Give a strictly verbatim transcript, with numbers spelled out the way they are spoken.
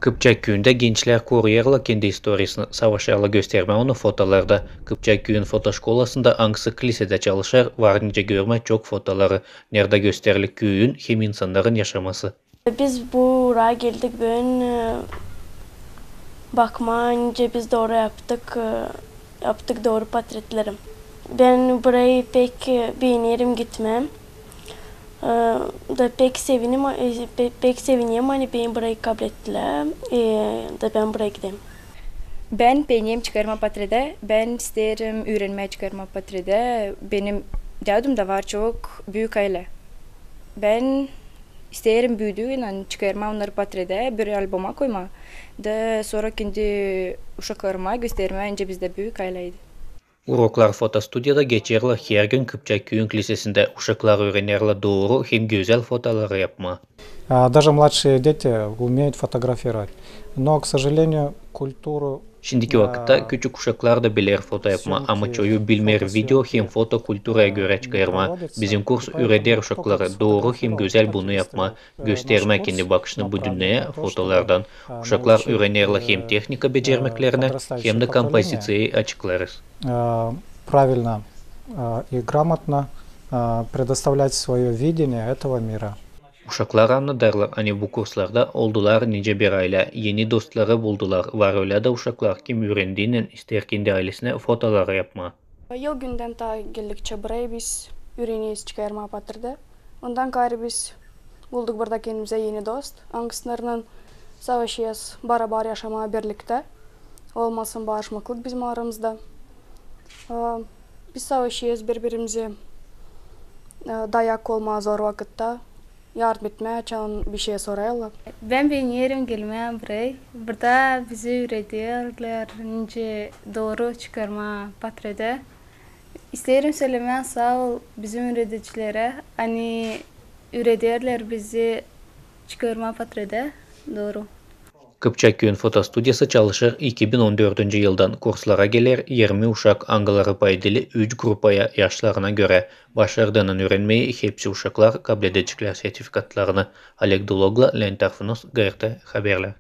Kıpçak küüyündä gençlär koruyêrlar kendi istoriyasını, savaşêrlar göstermää onu fotolarda. Kıpçak küüyün fotoşkolasında, angısı klisedä çalışêr, var nicä görmää çok fotoları, neredä gösteriler küüyün hem insannarın yaşaması. Biz buura geldik büün, e, bakmaa, nicä biz dooru yaptık, e, yaptık dooru portretleri. Bän burayı pek, e, beenerim gitmää. E, da pek sevinim, e, pe-, pek sevinim, ani beni burayı kablettilär, e, da bän burayı giderim. Bän beenerim çıkarmaa portretleri, bän isteerim üürenmää çıkarmaa portretleri. Benim dädum da var çok büük aylä. Bän isteerim büüdüünän çıkarmaa onnarı portretleri, bir alboma koymaa. Da sora kendi uşaklarıma göstermää, nicä bizdä büük ayleydi. Uroklar fotostudiyada geçerlär hergün Kıpçak küüyün klisesindä. Uşaklar üürenerlär dooru hem gözäl fotoları yapmaa. А, даже младшие дети умеют фотографировать. Но, к сожалению, культуру Şindiki vakıtta küçük uşaklar da biler foto yapmaa, ama çoyu bilmeer video hem foto kulturaya görä çıkarmaa. Bizim kurs üüreder uşakları dooru hem gözäl bunu yapmaa, göstermää kendi bakışını bu dünneyä fotolardan. Uşaklar üürenerlär hem tehnika becermeklerinä, hem dä kompoziţiyayı açıklarız. Э, правильно, э, и грамотно, э, предоставлять своё видение этого мира. Uşaklar annadarlar, ani bu kurslarda oldular nicä bir aylä, eni dostları buldular. Var ölä dä uşaklar, kim üürendiynän isteer kendi aylesinä fotoları yapmaa. Yıl-gündän taa geldikçä burayı biz üüreneriz çıkarmaa portretleri. Ondan kaarä biz bulduk burada kendimizä eni dost, angısınarınan savaşêrız barabar yaşamaa birliktä. Olmasın başmaklık bizim aramızda. A, biz savaşêrız biri-birimizä, a, dayak olmaa zor vakıtta, yardım etmää, açan bişey sorêrlar. Bän beenerim gelmää burayı. Burada bizi üürederlär, nicä dooru çıkarmaa portretleri. İsteerim sölemää saa ol bizim üüredicilerä, ani üürederlär bizi çıkarmaa portretleri dooru. Kıpçak küüyün fotostudiyası çalışêr iki bin on dördüncü yıldan. Kurslara geler irmi uşak, angıları paydılı üç grupaya yaşlarına görä. Başardıynan üürenmeyi hepsi uşaklar kabledeceklär sertifikatlarını. Oleg Dulogla, Leonid Arfunos, G R T haberlär.